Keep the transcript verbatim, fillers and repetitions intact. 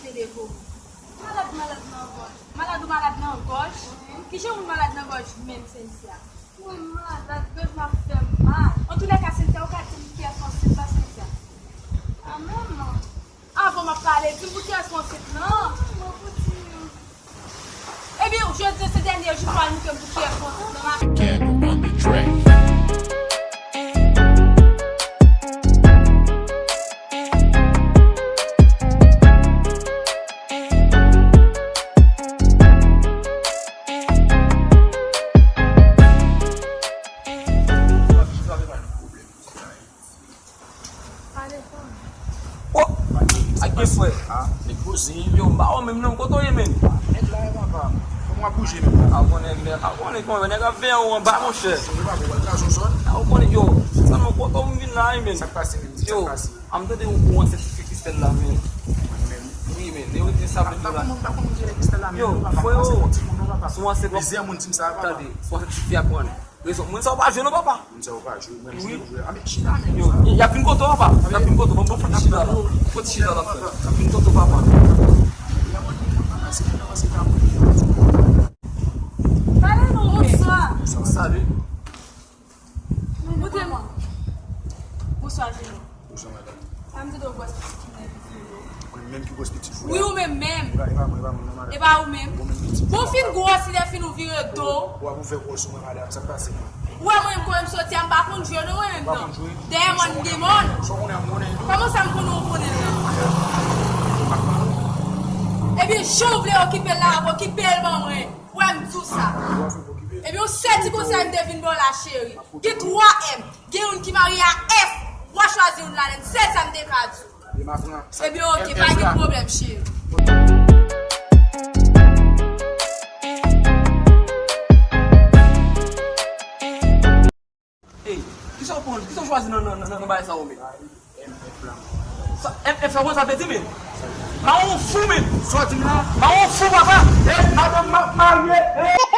Te devore. Malad, malad nan gòj. Malad ou malad nan gòj? Kijan moun malad nan gòj menm, Cynthia? Mwen malad, gòj m ap fè m mal. Antoulèka, Cynthia, ou ka di m kiyès ki ansent la, Cynthia? A, manman. Avan m ap pale, di m pou kiyès ki ansent lan. Mwen pou di nou. Ebyen, jodi a se dènye jou pou al montre m pou kiyès ki ansent lan. Candle on the track. Oh! Ak gen frè. Nèg poze. Yo, m pa wè menm non, kote w ye menm? Nèg la, e papa. Fò mwen bouje menm. A, bon, nèg, nèg, a, bon, nèg, nèg ap veye w anba, monchè. A, ou konnen, yo, sèlman kote w vin la, menm. Sa k pase menm? Yo, sa k pase? A, m tande ou, ou ansent ti fi Christelle la, menm. Wi, menm, yo di sa, menm la. Yo, frè, yo, si w ansent, tande, si w ansent ti fi a pran. Rezon, moun sa yo pa jwe non, papa. Moun sa yo pa jwe, mwen, wi. Jwe. A, men chita, men. Yo, y ap vin kote w, papa. Y ap vin kote w. Bon, bon, fò ti chita la, fò ti chita la, frè. Y ap vin kote w, papa. Pale non, men. Bonswa. Salut. Bonswa, Jeno. Bonswa, madanm. Sa m di w gwòs pitit ki nèg vye yo. Mwen menm ki gwòs pitit ou la. Wi, ou menm menm. E pa, e pa mwen, e pa mwen non, madanm. E pa ou menm. Ou menm pitit. Bon, fin gwòs, lè fin ou vire do. W ap ouvè kò w sou mwen, madanm. Sa k pase menm? Ou wè mwen menm, kòman m soti a, m pa konn jwe non, mwen menm non. Ou pa konn jwe? Dèyè mòn m gen mòn. Sa w konnen a, m konnen tou. Kòman sa m konnen ou konnen l la? Ebyen, jan w vle okipe l la, w ap okipe l ban mwen. Ou wè m di w sa. Ou ap okipe. Ebyen, yon sèl ti konsèy m te vin ba w la, cheri. Gen twa M. Gen youn ki marye a F. W a chwazi youn ladan l. Sèl sa m te ka di w. Ebyen, oke, pa gen pwoblèm, cheri. Ey, kisa w pran, kisa w chwazi nan, nan, nan, nan bagay sa yo, men? Sa, M F la, sa vle di, men? Mawon fou, men! Sòti la! Mawon fou, papa! Ey, madanm m ap marye! Ey!